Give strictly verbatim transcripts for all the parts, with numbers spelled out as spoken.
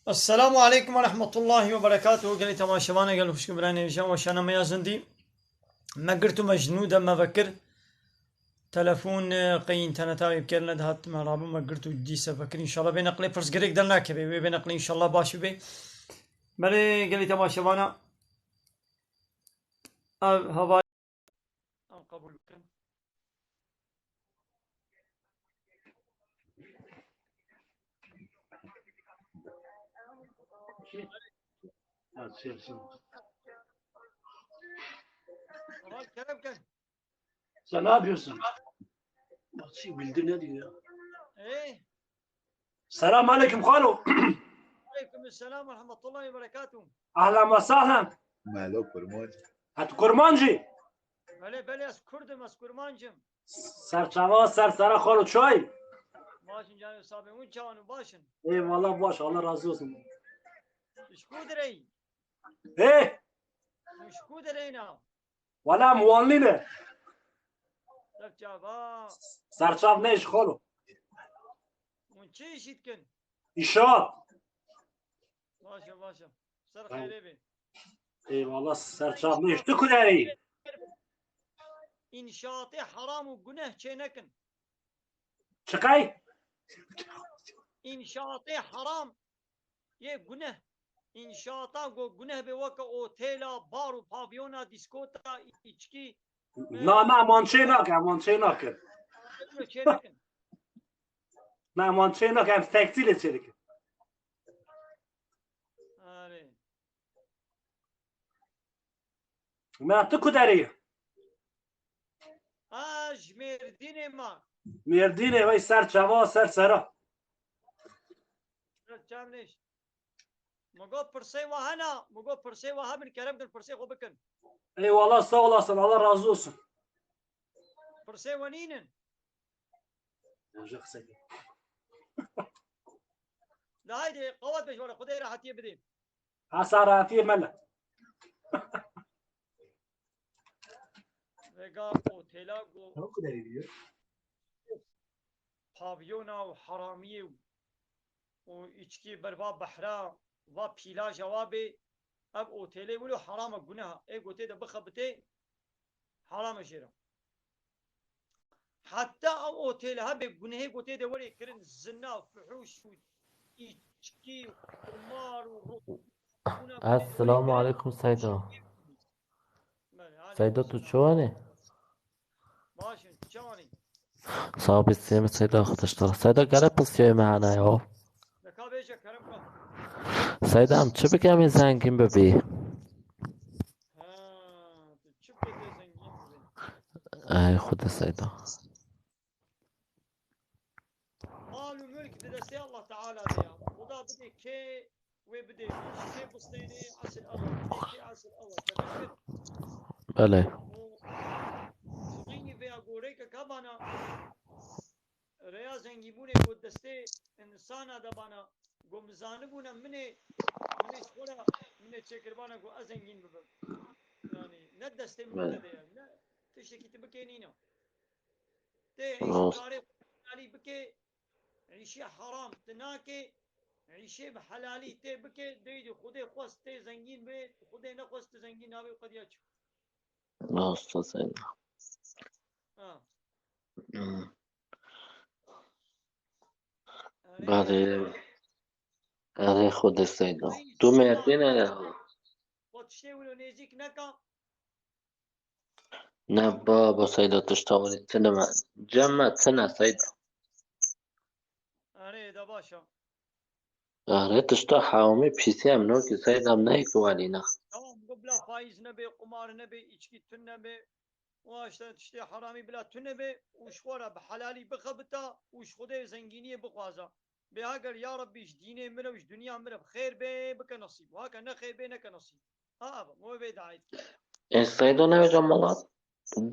Esselamu aleykum ve rahmetullahi ve berekatuhu. Gelî temaşevana, gel xwişk û birayên hêja, weşana me ya zindî. Me girt û me ji nû de me vekir. Telefon, e, qey înterneta wê bikêr nedihat, me rabû me girt û dîse vekir. Înşallah vê neqlê pirsgirêk dernakeve. Wê vê neqlê înşallah baş bibe. Belê gelî temaşevana. Ev heval Em qebûl bikin. Kerem ken. Sen ne yapıyorsun? Açı bildir ne diyor ya? Ey. Selam aleyküm xalo. Aleyküm selam ve rahmetullahi ve berekatuhu. Ahlan ve sahlan. Melo kurmancî. Ha tu kurmancî? Belê, belê, ez Kurd im, ez kurmanc im. Serçava, ser sera xalo, çay. Başin canê sabê, hûn çawan û başin? Eyvallah, baş, Allah razı olsun. Ji ku direyî? Ê? Ji ku direyî na? Wala em Wanlî ne. Serçava. Serçav ne iş xalo? Hûn çi işî dikin? İşat. Baş e, baş e. Ser xeyrê be. Eyvallah, serçav ne iş? Tu ku derî? Înşaatê heram û guneh çê nekin. Çiqey? Înşaatê heram yê guneh. Înşaata ku guneh be weke otêla, bar û pavyona, dîskota, îçkî. Na, na, man çê nake, man çê nake. Çê nekin. Na, man çê nake, em fekçî lê çê dikin. Arê. Me tu ku derê ye? A, ji Mêrdînê ma. Mêrdînê, wey ser çava, ser sera. Ser çav nêş. Min got pirsê we hene, min got pirsê we hebin, kerem kin pirsê xwe bikin. Eyvallah, sağ olasın, Allah razı olsun. Pirsê we nînin. Roja qisey. De haydi, qewet be ji we re, Xwedê rehetiyê bidê. Hasa rehetiyê me le. Vêga otêla ku Ew ku derê diyor. Pavyona û heramiyê û, û îçkî ber va behra, va pîlaja wa bê, ev otêlê wilo heram e, guneh e. Ê gotê de bixebitê, heram e jê re. Heta ew otêl hebe gunehê ku tê de were kirin, zina, fuhûş û îçkî û qumar û ro-, bûna gunehê were Esselamu kirin. Aleykum Seydo. Belê, Seydo, tu aleykum selam. Çawan î? Baş in, çawan î? Sağ ol, biz siyemi Seydo arkadaşlar. Seydo, gere pisiyoy me hana ya. Neka bêje kerem ka. Seydo, em çi bikem ê zengîn bibî? Ha, tu çi bike zengîn bibî? Ay Xwedê Seyda. Mal û mulk di destê Allah Teala de ya. Xuda bidê kê wê bidê, kê bistênê esil ewa, bidê kê esil ewa. Tefekkir. Belê. Û ji xeynî vêya goreyke ka bana, rêya zengîbûnê ku destê insana de bana, ku min zanibûna minê, minê ji xwe re, minê çêkiribana ku ez zengîn bibim. Yani ne destê min Belê. Te de ye, ne tiştekî tu bikê nîne. Tê Rast. Îşkarê helalî bikê, îşê heram tu nakê, îşê bi helalî tê bikê, dey dî Xwedê xwest tê zengîn bê, Xwedê nexwest tu zengîn nabê û qediya çi? Rast e Seyda. Ha. Hmm. Erê, Belê. Erê Xwedê Seyda. Tu mêrdîn e ya. Xwe tiştê wilo nêzîk neka. Ne baba Seyda, tişta wî tune me. Cem me tune Seyda. Erê, da baş e. Erê tişta hewmî pîsî em nokî Seyda, em neyê ku welî ne. Tamam, bu bila faiz nebe, qumar nebe, içki tune nebe. Û işte tiştê heramî bila tune be û ji xwe re bi helalî bixebita û ji Xwedê zengîniyê bixwaza. Bê heger ya Rebbî ji dînê min re û ji dinya min re bi xêr bê, bike nesîb. Û heke ne xêr bê, neke nesîb. Ha, ev, wê vê dayê dike. Ê Seydo, ne hocam, wala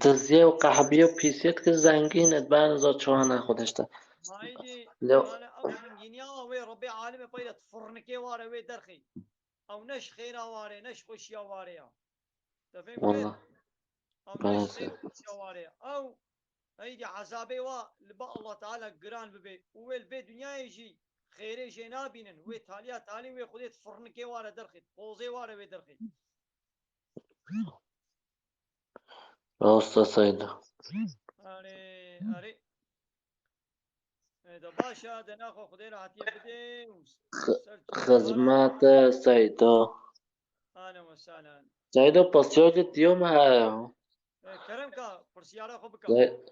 diziyê û qehbiyê û pîsiyê dike zengîn e, ben za çiwana xwe dişte. Maîdî, Leo- yani ew zengîniya wê Rebbê alimê peyda firnikê ware wê derxî. Ew ne ji xêra ware, ne ji xweşiya ware ya. Te fêm kir? Wallah. Ew ne ji xêr û xweşiya ware ya. Ew, eydî ezabê wa li ba Allah Teala giran bibe û wê li vê dinyayê jî xêrê jê nabînin. Wê taliya talî wê Xwedê di firnikê ware derxît, pozê ware wê derxît. Rast e Seyda. Erê, erê. E, de baş e, de naxwe Xwedê rehetiyê bide û ser çavana. Xizmete Seyda. Ahlen ve sahlen. Seyda, pisyarek diyo me heye. E, kerem ka, pirsiyara xwe bika. Sey-,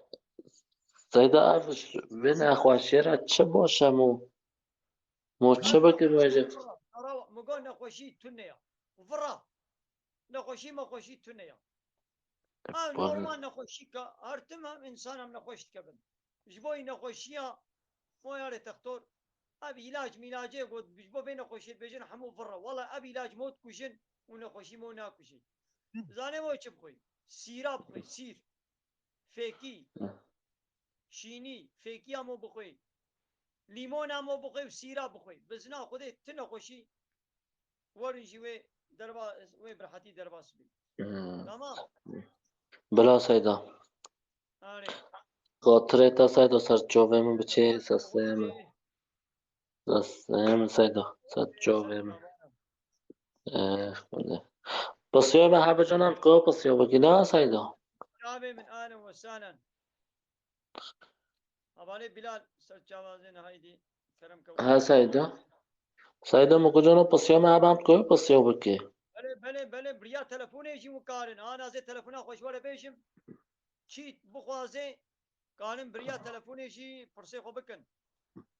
Seyda, ev ş-, vê nexweşiyê re çi baş e mo? Mo çi bikim wê jî? Vira, vira, mi got nexweşî tune ya. Vira. Nexweşî mexweşî tune ya. Ha, normal nexweşî ke, her tim hem însan em nexweş dikevin. Ji bo nexweşiya mo yarê textor, ev îlac mîlacê got, ji bo vê nexweşiyê dibêjin hemû vira. Wela ev îlac mo dikujin û nexweşî mo nakujin. Zanê mo çi bixwî? Sîra bixwî, sîr. Fêkî. Şînî, fêkiya mo bixwî. Lîmona mo bixwî û sîra bixwî. Bizna Xwedê tu nexweşî werin jî wê derba-, wê bi rehetî derbas bî. Hmm. Tamam. Bila Seyda. Arê. Xatirê te Seyda, ser çavê min biçê, sesê min. Sesê min Seyda, ser çavê min. Eh, Xwedê. Pisyar me hebe canan, ko pisyar bikî, ne Seyda? Çavê min, ahlen ve sahlen. Hevalê Bilal, ser çavazên haydî. Kerem ke. Ha Seyda. Seyda, min kujana pisyar me hebe, em ko pisyar bikî. Belê, belê, belê, biriya telefonê jî wikarin. Ana zê telefona xwe ji we re bêjim. Çî bixwaze, karin biriya telefonê jî pirsê xwe bikin.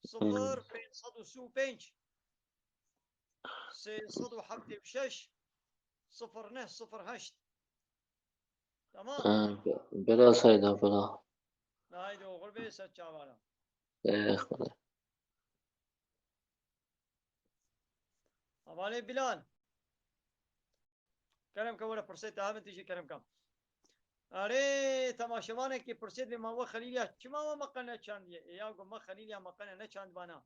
Sifir pênc sed û sî û pênc, sê sed û heftê û şeş, sifir neh sifir heşt. Tamam. Eh, bi-, bila Seyda, bila. Haydi oxir bê ser çavana. Eh, Xwedê. Hevalê Bilal. Kerem ke were pirsê te hebin, tu jî kerem ke. Erê, temaşevanekî pirsê dibê ma we Xelîliya çima we meqe neçandiye? Ê ya go me Xelîliya meqe ne neçandibana.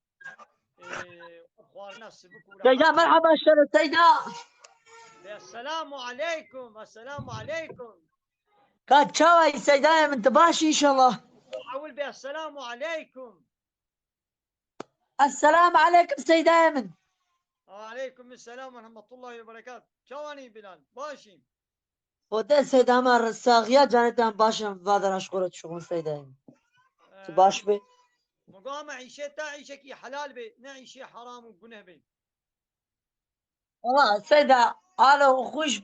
Ê, xwarina sibik û Seyda, merhaba, şere Seyda. Bê, esselamu aleykum, esselamu aleykum. Ka çawayî Seydayê min, tu baş înşallah. Ewil bê, esselamu aleykum. Esselamu aleykum Seydayê min. Aleykum selam ve rahmetullahi ve berekat. Çawanî Bilal? Başî. Xwedê Seyda me saxiya canê te em baş in, va dera ji xwe re dişuxulin Seydayê min. Tu baş bê. Muga me îşê te îşekî helal bê, ne îşê heram û guneh bê. Wala Seyda, alo xwîş,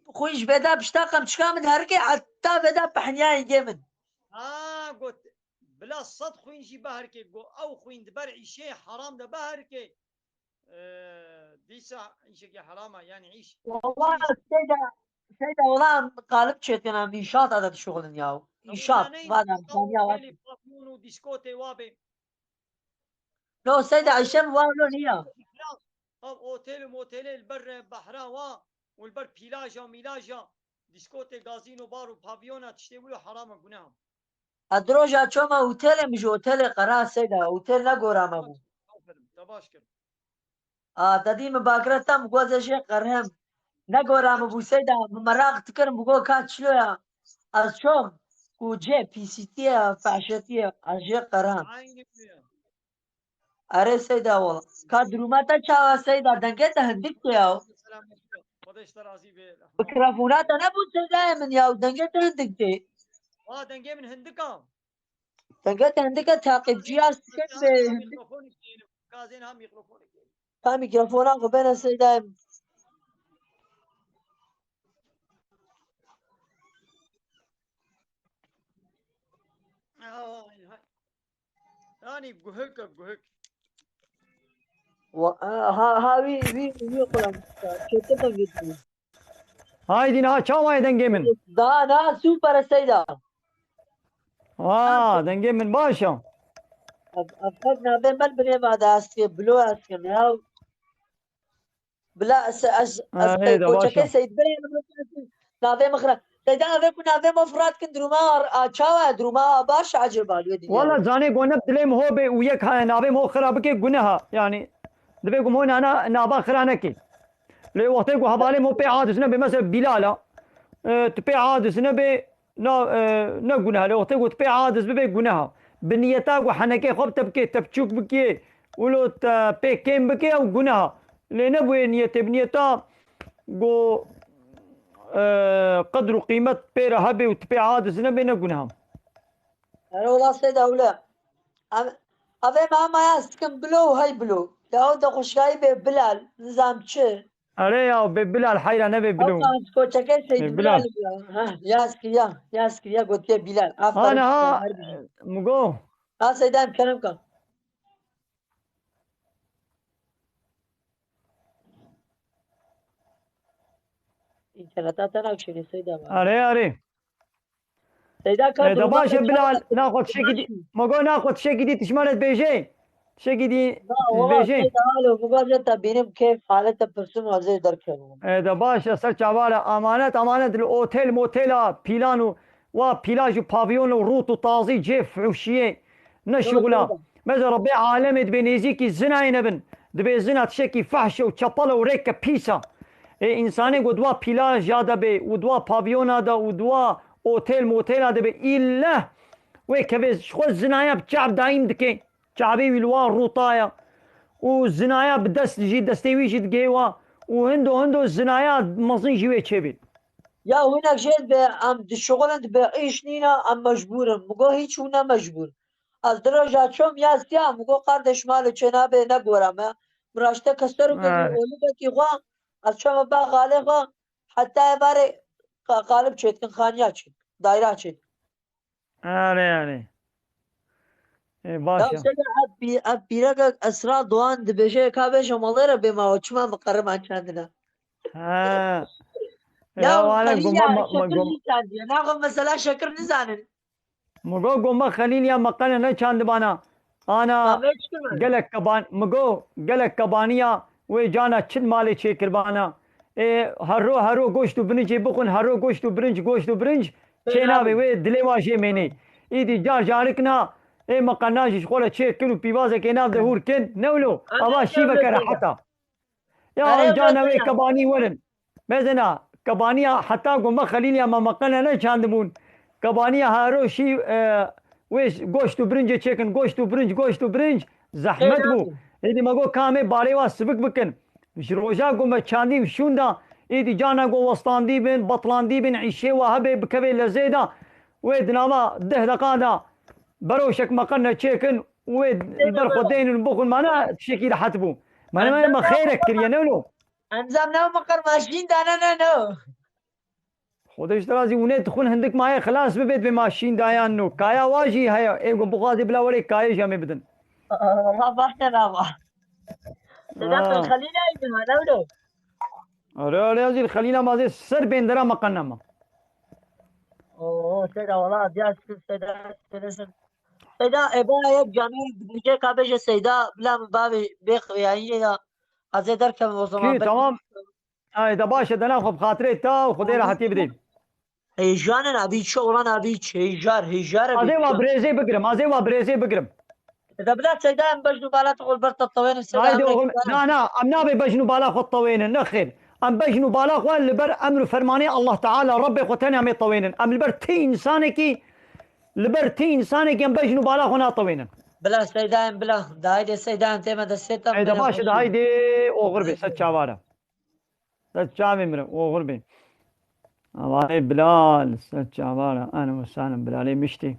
xwîş veda pişta qemçika min herikê heta veda pehniya hingê min. Ha, got, bila sed xwîn jî biherikê, got, ew xwîn di ber îşê heram de biherikê. Ee, dîsa îşekî herama, yani îş. Wala Seyda, Seyda, wala em qalib çêdikin, em înşaata de dişuxulin ya. Înşaat, vana, pavyon û diskotê wa bê. No, Seyda, îşe min wa lo niya. Ev otel û motelê li ber behra wa û li ber pîlaja mîlaja, diskotê, gazîno, bar û pavyona, tiştê wilo heram e, guneh e. Ez di roja çoma otelê min ji otelê qera Seyda, otel negora me bû. Aferin, te baş kir. A, te dî min bakire te min got ez jê qerhem. Negora min bû Seyda, min meraq dikirim, min got ka çilo ya. Ez çom ku cê pîsîtî ye, fehşetî ye, ez jê qerhem. Erê Seyda wala. Ka duruma te çawa Seyda? Dengê te hindik tê ya. Selam. Xwedê ji te razî be. Mikrofona te nebû Seydayê min ya. Dengê te hindik tê. Wa dengê min hindik a. Dengê te hindik e, taqîbciya sikin be. Hindik. Mikrofon isteyelim. Gazên ha mikrofon isteyelim. Ka mikrofona xwe bêne Seydayê min. Ay, hay. Yani guhuk e, guhuk. Wa-, ha, ha, wî, wî, wî xulam. Çetin de gitti. Haydi niha çawa ye dengê min? Daha, daha super Seyda. Ha, dengê min baş e. Ev, ev, ev navê me li binê va de hestê, Bilo hestê ya. Bila ez, ez, ez, Ha, hey de, baş koçekê e. Seyda navê min xira. Seyda, ev ku navê me firat kin duruma a, a çawa, duruma a baş acaba lê dinya. Wala zanê go ne dilê min ho bê û yek ha navê min ho xira bike, guneh e. Yani divê ku min ho nana nava xira neke. Lê wextê ku hevalê min ho pê aciz nebe, mesela Bilal e, e, tu pê aciz nebe, na, e, ne guneh e. Lê wextê ku tu pê aciz bibe, guneh e. Bi niyeta ku henekê xwe bi te bike, te biçûk bike, Wilo te pê kêm bike ew guneha. Lê nebûye niyetê, bi niyeta ku, e, qedr û qîmet pê re hebe û tu pê aciz nebe, ne guneha. Ere wela Seyda wile. Ev, ev ê me hema ya sikin bilo û hey bilo. Ya ew de xweşikayî bê Bilal, nizam çi. Erê ya, bê Bilal heyra, nebe Ew bilo. Koçeke Seyda Bê Bilal. Bilal ya. Ha, yaz kiriya, yaz kiriya gotiye Bilal. Aferin. Ana ha, her biri. Mugo. Ha Seyda em kerem ka. İnterneta te nakşênê Seyda var. Erê, erê. Seyda ka E, de baş e, Bilal, naxwe tişekî dî, Mugo, naxwe tişekî dî tişmane dibêje. Tişekî dî Na, wala dibêje. Seyda, alo, Mugo, ez te bînim keyf, halete pirsûn, ez ê derkevim. E, de baş e, ser çavara, amanet, amanet li otel, motela, pîlan û wa pîlaj û pavyon û rût û tazî cê fuhuşiyê. Ne Yok, şuxula. Seyda. Beze Rebbê alemê dibê nêzîkî zinayê nebin. Dibê zina tişekî fehş e û çepel e û rêke pîs e. Ê, însanê ku di wa pîlaja de be û di wa pavyona de û di wa otel motela de be, îlle wê kevê ji xwe zinaya bi çav daîm dike. Çavê wî li wa rûta ye. Û zinaya bi dest jî, destê wî jî digê wa. Û hindo hindo zinaya mezin jî wê çêbê. Ya hinek jê dibe, em dişuxulin, dibe îş nîne, em mecbûr in. Min got, hîç hûn ne mecbûr. Ez di roja çom ya siya, min got, kardeş, malo çê nabe, negore me. Min raşte keser û Ha. Olivekî xwe, ez çome ba xalê xwe, heta êvarê qa-, qalib çêdikin, xaniya çêdikin, dayra çêdikin. Erê, erê. Ê, baş Ya e. Seyda, ev pî-, ev pîreke Esra Doğan dibêje, ka bêje malê re bê ma, çima miqeriman çandine? Ha. Ya Ya, wala Xelîl goma ya, ma-, ma-, şekir gom- nî çandiye. Na xwe mesela şekir nizanin. Mugo goma Xelîl ya me qene ne çandibana. Ana Kahve çıkmadı. Gelek keban-, Mugo gelek kebaniya wê cana çi malê çêkirbana. Ê, herro, herro goşt û birincê bixwin, herro goşt û birinc, goşt û birinc, çê Beraber. Nabê wê dilê wa jê mênê. Îdî car carik na, ê, me qena jî ji xwe re çêkin û pîvazekê nav de hûr kin. Ne wilo, Ana ava şîveke newle reheta. Ya, Erê, anca newê kebanî werin. Mezena, kebaniya heta ku me Xelîliya me meqene ne çandibûn. Kebaniya haro şî, e, wê goşt û birincê çêkin, goşt û birinc, goşt û birinc, zehmet bû. Êdî me got, ka em ê barê wa sivik bikin. Ji roja ku me çandî û şûnda, êdî cana ku westandî bin, betlandî bin, îşê wa hebe bikeve lezê de, wê di nava deh deqa de beroşek meqene çêkin, wê li ber xwe deynin û bixwin, mana tiştekî rehet bû. Mana me xêrek kiriye, ne wilo? Em zam nav miqir maşîn dane ne no. Xwedê ji te razî, hûn ê dixwin hindik mayê xilas bibêt vê maşîn dayan no. Kaya wa jî heye. Ê ku bixwazê bila werê kayê jî em ê bidin. Valla bahne nava. Seyda Ha. Xelîl ey mi ha, ne wilo? Are, are, ez jî Xelîla mazê ser bêndera meqene me. Oo, Seyda, valla, diya Seyda, Seyda, Seyda, e, ba yek canê dibêje ka bêje Seyda, bila min bavê bêx ya yine ya. Ez ê derkevim o zaman. Kî, belkî tamam. Ay, de baş e, de naxwe bi xatirê te û Xwedê rehetî bidê. Hêjan in, abî çi olan abî çi, hêjar, hêjar e. Azê wa birêzê bigirim, azê wa birêzê bigirim. De bila Seyda em bejn û bala te xwe li ber te tewênin, Seyda Haydi em oğlum, na, na, em nabê bejn û bala xwe tewênin, ne xêr. Em bejn û bala xwe li ber emr û fermanê Allah Teala, Rebbê xwe tenê em ê tewênin. Em li ber ti insanekî, li ber ti insanekî em bejn û bala xwe natewênin. Bila Seyda em bila, de haydi Seyda em tême destê te. Ey de baş e, de haydi oxir bê, ser çavara. Ser çavê min re, oxir bê. Avarê Bilal, ser çava re. Ehlen we sehlen Bilalê miştî.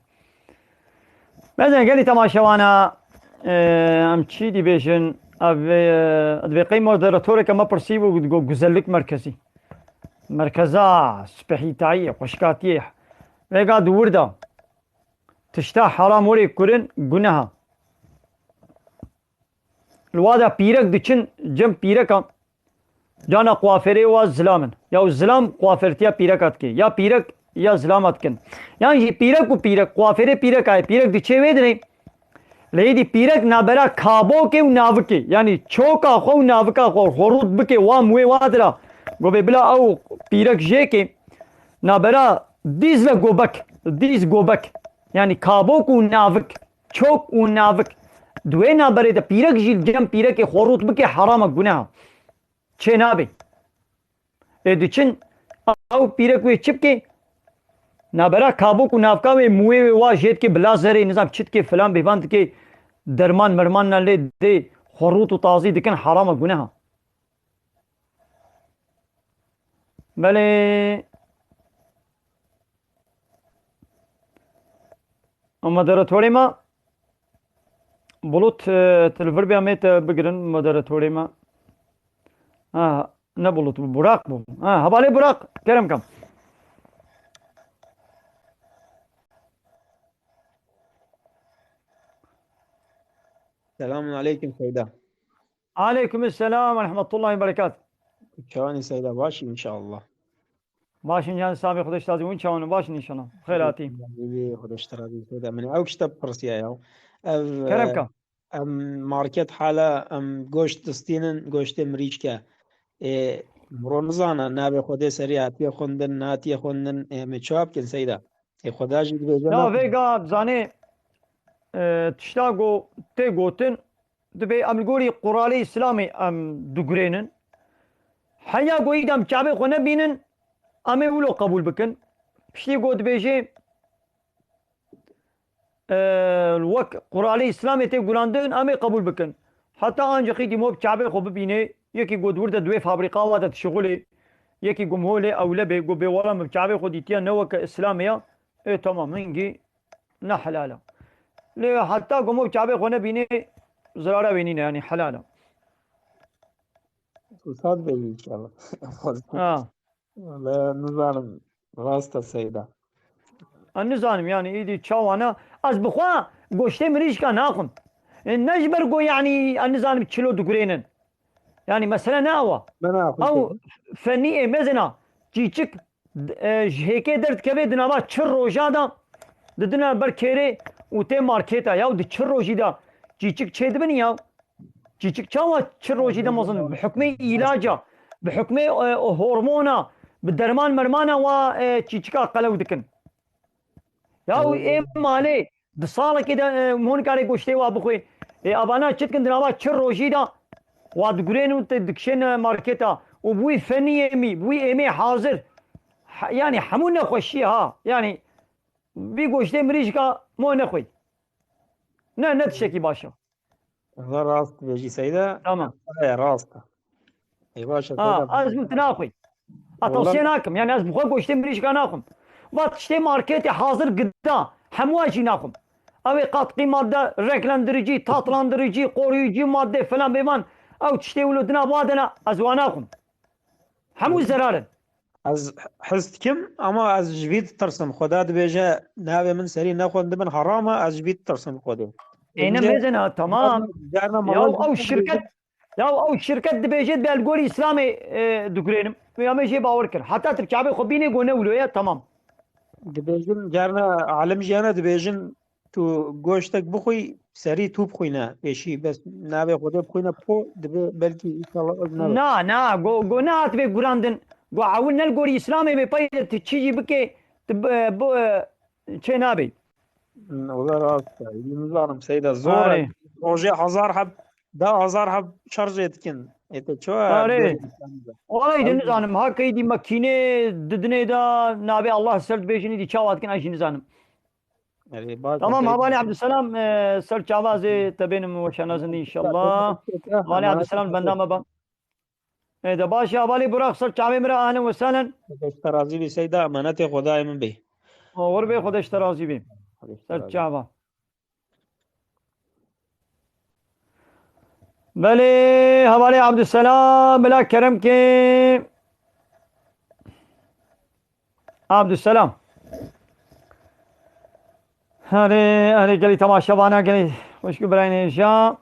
Mezin gelî temaşewana, e, em çî dî bêjin, ev, e, divê qey moderatoreke me pirsî bû, got, güzellik merkezi. Merkeza spehîtayî, xweşikatiyê. Vêga di wir de. Tişta heram werê kurin, guneha. Li wa de pîrek diçin cem pîreka, cana kuafêrê wa zilam in. Ya zilam kuafêrtiya pîreka dike. Ya pîrek ya zilama dikin. Yan jî pîrek û pîrek, kuafêrê pîreka ye. Pîrek diçê wê dirê. Lê êdî pîrek nabera kabokê û navikê. Yanî çoka xwe û navika xwe xorût bike wa muwê wa dira. Govê bila ew pîrek jêkê. Nabera dîz ve gobek. Dîz gobek. Yanî kabok û navik. Çok û navik. Di wê naberê de pîrek jî li cem pîrekê xorût bike, heram e, guneh e. Çê nabe. Ê diçin, ew pîrek wê çi bike? Nabera kabok û navka wê, muwê wê wa jê dike, bi lazerê, nizam çi dike, filan bêvan dike. derman merman ne lê dê xwe rût û tazî dikin, heram e, guneh e. Belê. Moderatorê me, Bulut, e, tu li vir bê, em ê te bigirin, moderatorê me. Ha, ne Bulut bû, Burak bû. Ha, hevalê Burak, kerem kam. Selamun aleykum Seyda. Aleykum selam ve rahmetullahi ve berekat. Çawanî Seyda, baş inşallah. Baş in can sabê, Xwedê ji te razî, hûn çawan in? Baş in inşallah. Xêr hatî. Xwedê ji te razî, Seyda. Min ew tişte pirsiya ya. Ev, Kerem e, ka. Em market hala em goşt distînin, goştê mirîşke. Ê, miro nizane, navê Xwedê serî hatiye xwendin, natiye xwendin, ê, em ê çawa bikin Seyda? Ê, Xweda jî dibêje Ya naxwin. Vêga zanê, e, tişta ku tê gotin, dibê em li gorî Quralê Îslamê em digurênin. Heya ku îdî em Kabe xwe nebînin, em ê wilo qebûl bikin. Piştî ku dibêjê, e, wek Quralê Îslamê tê gurandin, em ê qebûl bikin. Heta ancî xîdî mo bi Kabe xwe bibînê, yekî ku di wir de di wê fabrîka wa de dişixulê, yekî ku miho lê ewle bê, ku bê wala min bi Kabe xwe dîtiye, ne weke Îslamê ya, ê, temam, hingî ne helal e. Lê heta ku mo bi Kabe xwe nebînê, zirara wê nîne, yanî helal e. Wisa dibêjî inşallah. Ha. Wele nizanim, rast e Seyda. Ez nizanim, yanî, îdî çawa ne? Ez bi xwe goştê mirîşka naxwim. E, ne ji ber ku, yanî, ez nizanim çilo digurênin. Yanî, mesele ne ew e. Me naxwim Ew Seyda. Fenî ê mezin a. Çîçik, e, ji hêkê derdikeve di nava çil roja de, didine ber kêrê û tê marketa. Ya di çil rojî de çîçik çêdibin ya. Çîçik çawa çi rojî de mezin? Bi hukmê îlaca, bi hukmê, e, hormona, bi derman mermana wa, e, çîçika qelew dikin. Ya û ê malê di salekê de, e, hûn karê goştê wa bixwê. Ê, avana çi dikin di nava çi rojî de wa digurên û te dikişên, e, marketa û bi wî fenî êmî, bi wî êmê hazir. Ha, yanî hemû nexweşî ha. Yanî vî goştê mirîşka mo nexwî. Ne, ne tiştekî baş e. Valla rast dibêjî Seyda. Tamam. Aya rast e. Ê baş e, Ha, Seyda. Ez min tu naxwî. A Wala tavsiye nakim. Yani ez bi xwe goştê mirîşka naxwim. Va tiştê marketê hazir gida. Hemû ez jî naxwim. Ew ê katkî madde, renklendirici, tatlandirici, koruyucu madde falan bêvan. Ew tiştê wilo dina badena ez wa naxwim. Hemû zerar in. Ez hez dikim, ama ez ji vî ditirsim. Xweda dibêje, navê min serî nexwendibin heram e, ez ji vî ditirsim Xwedê. Ê, ne Ênce mezin ha, tamam. Carna Ya mala ew şirket, ya ew şirket dibêje, di algorî Îslamê, e, digurênim. Ya me jê bawer kir. Heta tu Kabe xwe bînê, go ne wilo ye, tamam. Dibêjin, carna alim jiyana dibêjin, tu goştek bixwî, serî tu bixwîne pêşî, bes navê Xwedê bixwîne po, dibe belkî înşallah ez nebe. Na, na, go, go nehat vê gurandin. Go ewil ne li gorî Îslamê bê, pey de tu çi jî bikê, tu bi, bi, çê nabê. Hmm, o da rast e. Nizanim Seyda, zor e. Arê. Rojê hezar heb, da hezar heb şerjê dikin. Ê te çawa Arê. Gorî Îslamê de? Olay de Ew nizanim, ha key dî makînê didinê da nabê Allah ser dibêjin, îdî çawa dikin, ez jî nizanim. Erê, baş Tamam, e, Hevalê Abdüselam, e, ser çava ez ê te bênim weşanazin inşallah. Hevalê Abdüselam benda me ba. E, de baş e, Hevalê Burak ser çavê min re, ahlen ve sahlen. Xwedê ji te razî bî Seyda, emanetê Xwedayê min bê. O, wir bê, Xwedê ji te razî bî. Xwedê ji te Ser razî bî. Çava. Belê, Hevalê Abdüselam, bila kerem ke. Abdüselam. Herê, herê gelî temaşevana gelî. Xweşkû birayên hêja.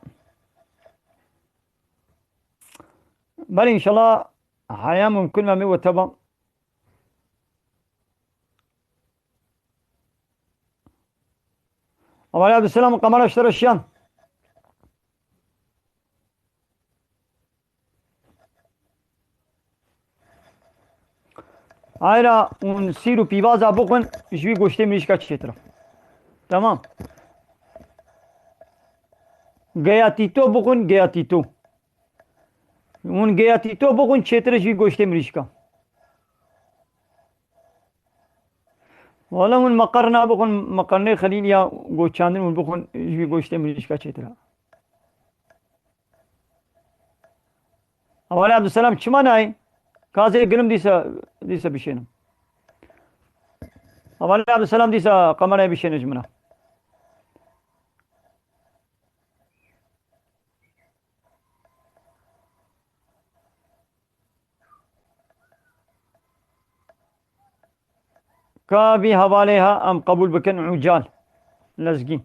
Belê inşallah heya mumkun me mi we teba. Hevalê Abdüselam, kamera ji te re şiyan. Ayra hûn sîr û pîvaza bixwin, ji wî goştê mirîşka çêtir e. Tamam. Geya tîto bixwin, geya tîto. Hûn geya tîto bixwin, çêtir e ji wî goştê mirîşka. Wala hûn meqerna bixwin, meqernê Xelîl ya goçandin hûn bixwin, ji wî goştê mirîşka çêtir e. Hevalê Ebdulselam çima nayê? Ka ez ê girim dîsa, dîsa bişênim. Hevalê Ebdulselam dîsa kamerayê bişêne ji min re. Ka vî hevalê ha em qebûl bikin, Ucal Lezgî.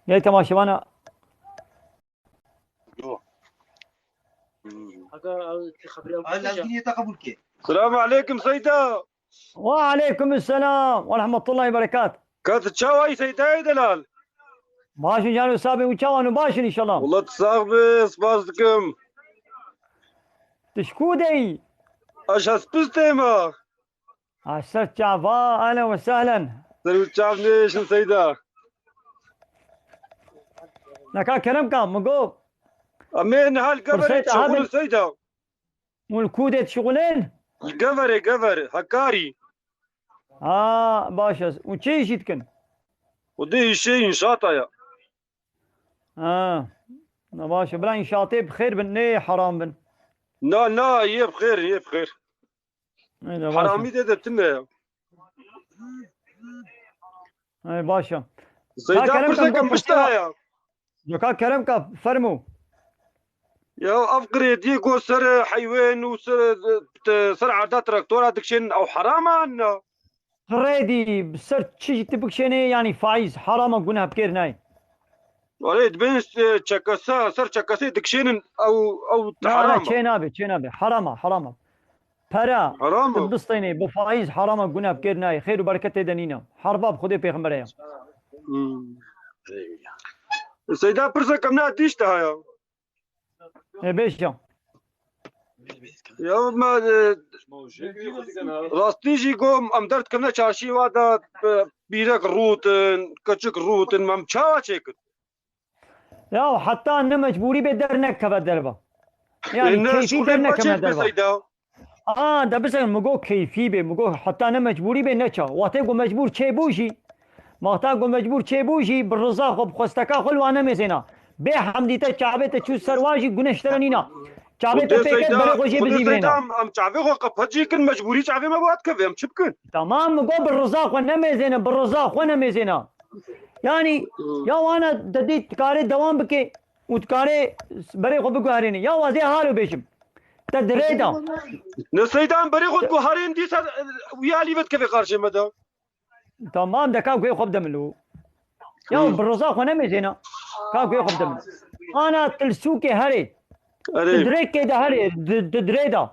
Gelî temaşevana. Selamu aleykum Seyda. Ve aleykum selam ve rahmetullahi ve berekat. Ka tu çawa yî Seydayê delal? Baş in cano sabê û çawan û baş in inşallah. Wela tu sax be, spas dikim. Tu ji ku de yî? Ez Hespistê me. Ha, ser çava, ehlen ve sehlen. Ser û çav nêşin Seyda. Neka kerem ka, min got. Em ê niha li Geverê dişixulin Seyda. Hûn li ku de dişixulin? Li Geverê, Gever, Hekarî. Ha, baş e. Û çi îşî dikin? Û di îşê înşaata ya. Ha, ne baş e. Bila înşaatê bi xêr bin, nê heram bin. Na, na, yê bi xêr, yê bi xêr. Ê de baş e. Heramî de de tune ya. Ê, baş e. Seyda, pirseke min ji te heye. Coka kerem ka, fermo. Ya ev qirêdiyê ku ser heywên û ser, ser erda traktora dikişên, ew heram e an na? Qirêdî, bi ser çi jî tu bikişênê, yanî faîz, heram e, guneh bi kêr nayê. Erê, dibên, e, çekesa, ser çekesê dikişênin, ew, ew heram e. Na, na, çê nabe, çê nabe. Heram e, heram e. Pere, heram e. Tu bistênê, bi faîz heram e, guneh bi kêr nayê. Xêr û bereket tê de nîne. Herba bi Xwedê pêxemberê ye. Hmm. Seyda, pirsek em ne dîş te haya. Ê, bêje. Ya me, e, rastî jî got, em derdikevine çarşî wa de, e, pîrek rûtin, keçik rûtin, em çawa çêkin? Ya heta ne mecbûrî bê dernekeve derve. Yanî keyfî dernekeve derve. Ê, ne, şixulê me çêdibe Seyda. A, de bisekin, min got keyfî bê, min got heta ne mecbûrî bê neça. Wextê ku mecbûr çêbû jî, wexta ku mecbûr çêbû jî, bi riza xwe, bi xwesteka xwe li wan nemêzêna. Bê hemdî te çavê te çû ser wan jî guneh ji te re nîna. Çavê te pê ket, berê xwe jê bizîvirêna. Em, em çavê xwe qepecî kin, mecbûrî çavê me bi wan dikeve, em çi bikin? Tamam, min got bi riza xwe nemêzêne, bi riza xwe nemêzêna. Yanî, ya wana de dî dikarê dewam bike û dikarê berê xwe biguherîne. Ya wazê halo bêjim. Te dirê da. Ne Seyda, em berê xwe diguherîn dîsa, e, wî alî vedikeve qarşê me de. Tamam de, ka guhê xwe bide min lo. Ya bi riza xwe nemêzêna. Ka guhê xwe bide min. Ana til sûkê herê. Erê. Di dirêkê de herê, di, di dirê de.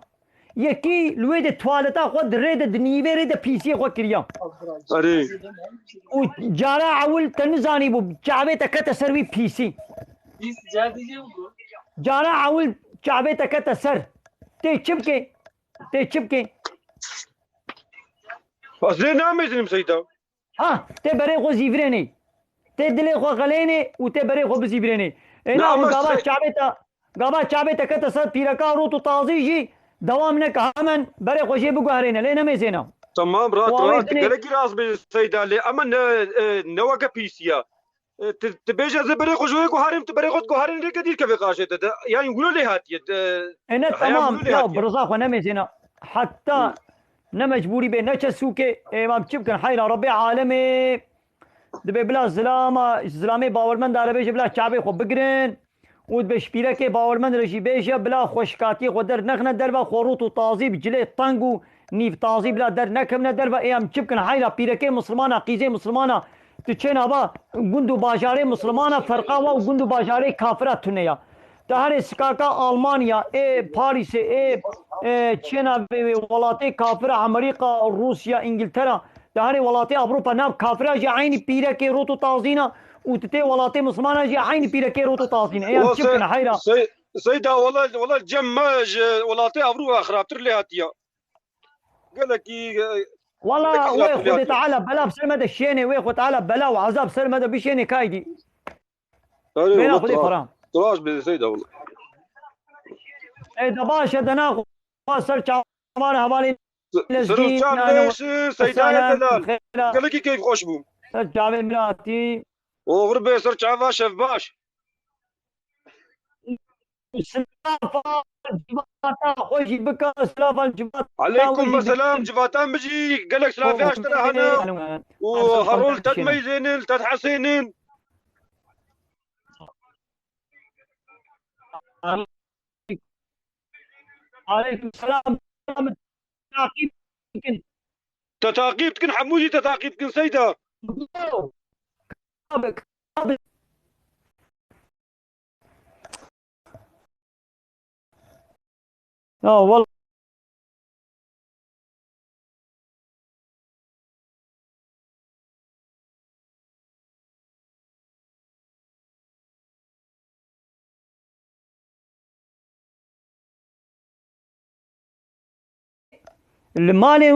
Yekî li wê de tuwaleta xwe di rê de, di nîvê rê de pîsiyê xwe kiriya. Erê. Û cara ewil te nizanîbû, çavê te kete ser wî pîsî. Cara ewil çavê te kete ser. Tê çi bikê? Tê çi bikê? Ez lê namêzinim Seyda. Ha, tê berê xwe zîvirênê. Tê dilê xwe xelênê û tê berê xwe bizîvirênê. Ê na, na, hûn ama gava se- çavê te, gava çavê te kete ser pîreka rût û tazî jî dewam neke, hemen berê xwe jê biguherêne, lê nemêzêne. Tamam, rast, rast, gelekî rast bê Seyda, lê ama ne, e, ne weke pîsiya. E, tu, tu bêje ez ê berê xwe ji wê guherîm, tu berê xwe diguherîn rêke dîr kevê qaşê te de. Yanî wilo lê hatiye. E, ne, heya tamam, wilo lê ya, hatiye. Bi riza xwe nemêzêne. Heta ne mecbûrî bê, neçe sûkê, ê, em çi bikin? Heyra Rebbê alemê. Dibê bila zilama, zilamê bawermend de re bêje bila çavê xwe bigirin. Û dibê ji pîrekê bawermend re jî bêje bila xweşikatiyê xwe dernexine derve, xwe rût û tazî bi cilê teng û nîv tazî bila dernekevine derve. Ê em çi bikin? Heyra pîrekê misilmana, qîzê misilmana, tu çêna va gund û bajarê misilmana, ferqa wa û gund û bajarê kafira tune ya. Te herê sikaka Almanya, ê Parîsê, ê, ê, çêna vê, vê welatê kafira, Amerîka, Rûsya, Îngiltera, te herê welatê Ewropa nav kafira jî eynî pîrekê rût û tazîna û tu tê welatê misilmana jî eynî pîrekê rût û tazîna. Ê em çi bikin heyra? Sey-, Seyda, wela, wela cem me ji welatê Ewropa xirabtir lê hatiya. Gelekî, e, wela gelekî wê xirabtir lê hatiya. Xwedê Teala bela bi ser me de şênê, wê Xwedê Teala bela û ezab ser me de bişênê kaydî. Erê, bêna wela Xwedê tu ra-, Ferhan. Tu rast bê Seyda wela. Ê, de baş e, de naxwe ser çavan hevalê Ser û çav leş, Seydaya Delal. Gelekî keyfxweş bûm. Ser çavê min hatî. Oxir bê, ser çava, şev baş. Silafa civata xwe jî bika, silafa civata Aleykum we jî selam, bike. Civata min jî gelek silafiya ji te re hene. Û her rol te dimeyzênin, te dihesênin. Aleykum selam. Taqîb dikin. Te taqîb dikin, hemû jî te taqîb dikin, Seyda. Abi, abi. Ya, wal- Li malê